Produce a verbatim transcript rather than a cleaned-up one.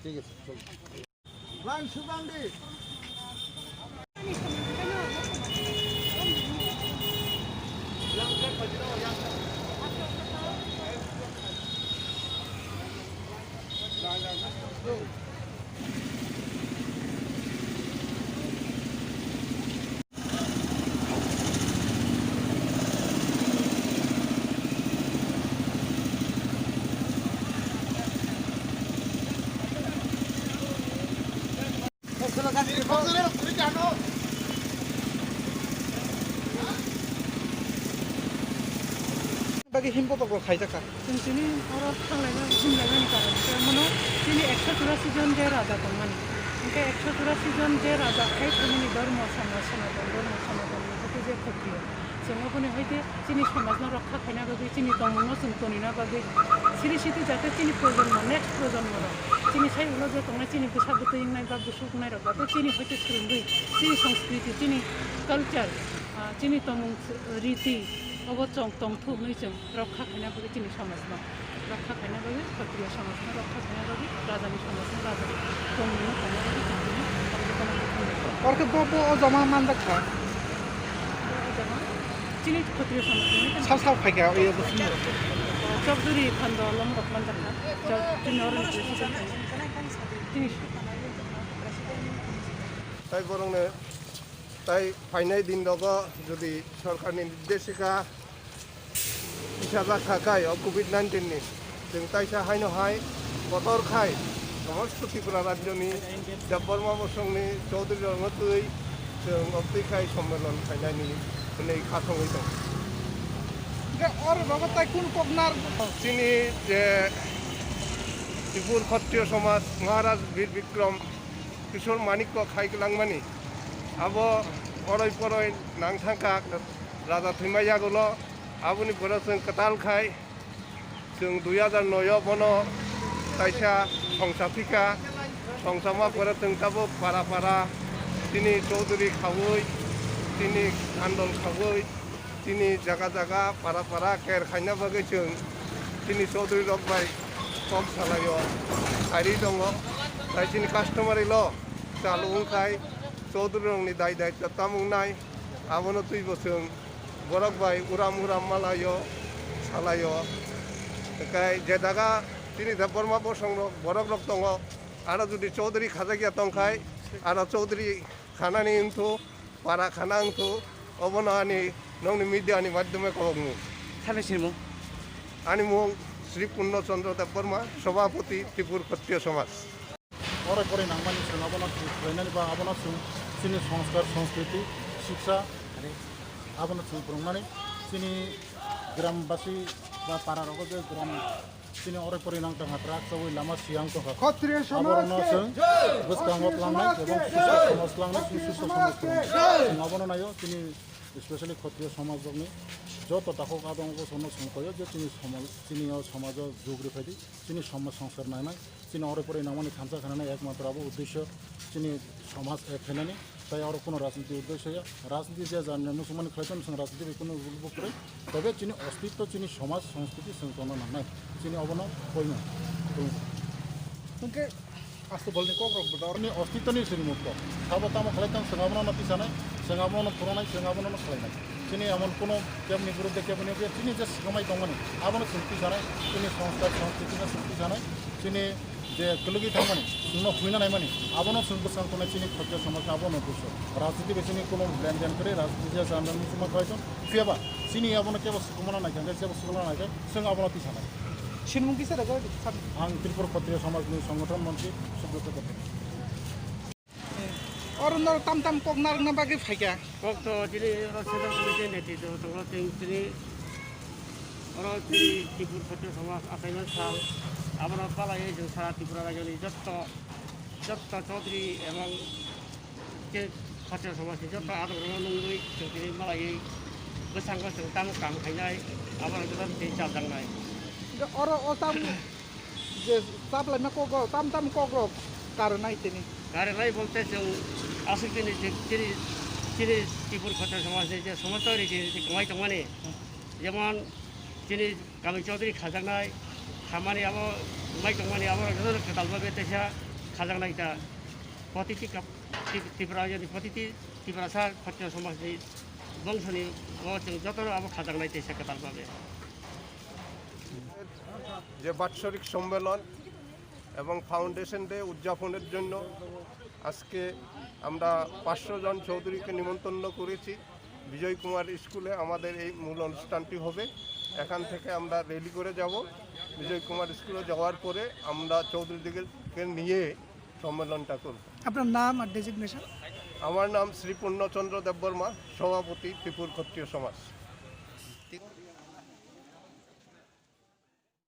ঠিক আছে, চলো। লাইন সুবান্ডি। Bagwi himbotok rok khaijak kha. Chwng tini oro thanglaina himlainani karon khe omono chini ekso churasi jon je raja tongmani. Hwnkhe ekso churasi jon je raja khai thangmani dhormo samaj Sanatan dhormo Sanatan ni hwnkhe je khotri. Chwng oboni hai khe chini samajno rokha khaina bagwi, chini tongmungno chwng tonina bagwi, siri siti jate chini projonmo, next projonmo rok chini sai ulo je tongnai chini bwsa bwtwi wngnai ba bwswk wngnai rok jate chini hai khe swrwngwi chini sanskriti, chini culture, ah, chini tongmung riti obo chwng tongthok hwnwi chwng rokha khaina bagwi chini samajno. Rokha khaina bagwi, Khatriya samajno rokha khaina bagwi, rajani samajno raja tongmungno tongna bagwi chwng tini abo jotono bukhum rwkha. Orkhe bo, bo o jama manjak kha? Bo o jama chini Khatriya samajni Sal sal phaikha, oyo bo sini. Chowdhury Phando Lom rok manjak kha. Chow-, chini oroni president. Chini Tai borokno, tai phainai din rogo jodi sorkarni nirdeshika Kisa jak kha kai o covid nineteen ni. Chwng taisa haino hai kotor khai somosto Tripura rajyoni Debbarma bosongni Chaudhary rokno twi chwng obtwi khai sommelon khainani hwnwi kha thangwi tongo. Hwnkhe oro rogo tai kunu kok nar? Chini je Tripur Khatriyo Somaj Maharaj Bir Bikram Kishore Manikya khai kwlangmani abo oroi poroi nang thangkha raja thwima yagulo. Aboni pore chwng kwtal khai, chwng dui hajar noi o bono kaisa songsa thika. Songsa ma pore chwng tabuk para para chini Chaudhary khaui, chini andol khaui, chini jaga jaga para para ker khaina bagwi chwng chini Chaudhary rok bai kok salaio, khairi tongo. Tai chini customary law chalu wngkhai Chaudhary rokni dai daitwa tamo wngnai, abono twibo chwng borok bai uram uram malaio, salaio. Hwnkhe je jaga chini Debbarma bosong rok, borok rok tongo, aro jodi Chaudhary khajakya tongkhai, aro Chaudhary khanani wngthu, para khana wngthu, obono ani nokni media ni madhyome kok nung. Sani sinimung? Ani mung Sri Purno Chandra Debbarma, Sabhapati Tripur Khatriya Samaj. Oro pore nangmani chwng abono khlainani ba abono chwng chini sanskar, sanskriti, siksa, abono chwng phwrwngnani chini grambasi ba para rogo je gram chini oro pore nang tongkha, truck chawi lama siyang tongkha. Khatriya Samaj aborokno ki chwng jai! Bwskango Khatriya tlangnai Samaj ki ebong susu jai! Samaj tlangnai, susu Khatriya Samaj Samaj ki tlangnai. Jai! Chwng abono naio chini specially Khatriya Samaj rokni joto takhuk adong bosongno chwng koyo je chini samaj, chini o samajo jugri phaidi, chini samaj songskar nainai. Chini oro pore nangmani thansa khanani ekmatro abo uddesyo chini samaj ek khainani, tai oro kuno rajniti uddesyo ya. Rajniti je jani musulmani khlai tong, chwng rajniti bai kuno rule bo kwrwi. Tobe chini ostitto chini samaj sanskriti chwng tongna nangnai. Chini obono koino. Hwnkhe aste bolni kokrok bo dor. Chini ostitto ni chwng mukto. Sabo tamo khlai tong, chwng abono no tisanai, chwng abono no phurunai, chwng abono no khlainai. Chini emon kuno kebni group de kebni group de chini je swkamai tongmani, abono chwng tisanai, chini sanskar sanskriti no chwng tisanai, chini je kwlwgwi thangmani, chwngno huina naimani, abono chwng bwskang tongnai chini Khatriya samaj abono buso. Rajniti bai chini kuno len den kwrwi, rajniti je jan jan muchungma khlai tong, phiyaba chini abono kebo swkamana naikha, kebo swkamana naikha, chwng abono tisanai. Sinmung kisa da gari? Ang Tripura Khatriya Samajni Sangathan Montri Subrata Debbarma. Oro norok tam tam kok narwkna bagwi phaikha. Kok to chini oro Central Committee ni netritwo tongo, chwng chini oro chini Tripura Khatriya Samaj achaimani sal, abono palaiwi chwng sara Tripura rajyoni jotto, jotto Chaudhary ebong je Khatriya Samajni jotto adongrokno nungwi chwng tini malaiwi bwskango chwng tamo kam khainai, abono jotono tei chapjaknai. Oro o tam Je chaplaima kok rok, tam tam kok rok karwnai tini. Karwnai bolte chwng aswk chini, chini, chini Tripura Khatriya Samaj ni je somaj tangri chini kwmai tongmani, jemon chini kami Chaudhary khajaknai, hamani abo mai tongmani abo jotono kwtal bagwi teisa Khajaknai ta protiti kap-, Tri-, Tripura, yani protiti Tiprasa Khatriya somajni bongsoni o chwng jotono abo khajaknai teisa kwtal babe. যে বাৎসরিক সম্মেলন এবং foundation day উদযাপনের জন্য আজকে আমরা পাঁচশো জন চৌধুরীকে নিমন্ত্রণ করেছি। বিজয় কুমার স্কুলে আমাদের এই মূল অনুষ্ঠানটি হবে। এখান থেকে আমরা র্যালি করে যাব। বিজয় কুমার স্কুলে যাওয়ার পরে আমরা চৌধুরীদেরকে নিয়ে সম্মেলনটা করব। আপনার নাম আর ডেজিগনেশন? আমার নাম শ্রী পূর্ণচন্দ্র দেববর্মা, সভাপতি ত্রিপুর ক্ষত্রিয় সমাজ।